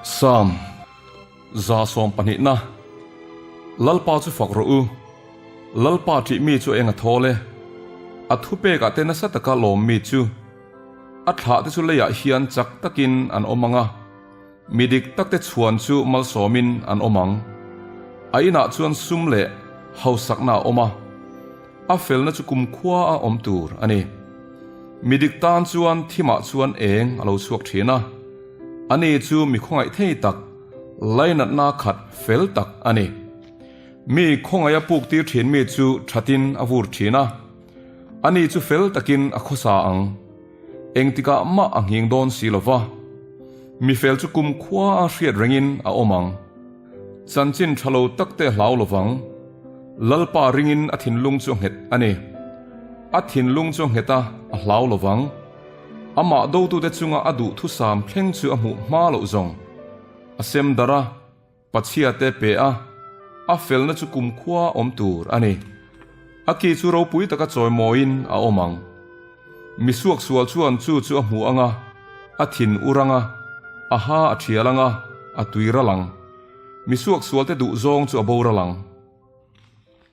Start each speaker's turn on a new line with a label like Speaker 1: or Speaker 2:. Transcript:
Speaker 1: Psalm 112 Lalpa chu fak rawh u, Lalpa ṭih mi chu eng a thawl e, a thupekah te nasa taka lawm mi chu. A thlah te chu leiah hian chak takin an awm ang a, mi dik takte chhuan chu malsawmin an awm ang. A inah chuan sum leh hausakna a awm a, a felna chu kumkhua a awm tur a ni. Mi dik tan chuan thimah chuan eng a lo chhuak thin a, ani chu mi khawngaih thei tak, lainatna khat fel tak a ni. Mi khawngaih a puk tir thin mi chu thatin a vur thin a, ani chu fel takin a khawsa ang. Engtikah mah a nghing dawn si lo va, mi fel chu kumkhua a hriat rengin a awm ang. Chanchin tha lo takte hlau lo vang. Lalpa ringin a thinlung chu a nghet a ni. A thinlung chu a nghet a, a hlau lo vang. Amah dotute chunga a duhthusam thleng chu a hmuh hma loh zawng. A sem darh a, Pachhiate pe a, a felna chu kumkhua awm tur a ni. A ki chu ropui taka chawimawiin a awm ang. Mi suaksual chuan chu chu a hmu ang a, a thin ur ang a, a ha a thial ang a, a tui ral ang. Mi suaksualte duhzawng chu a boral ang.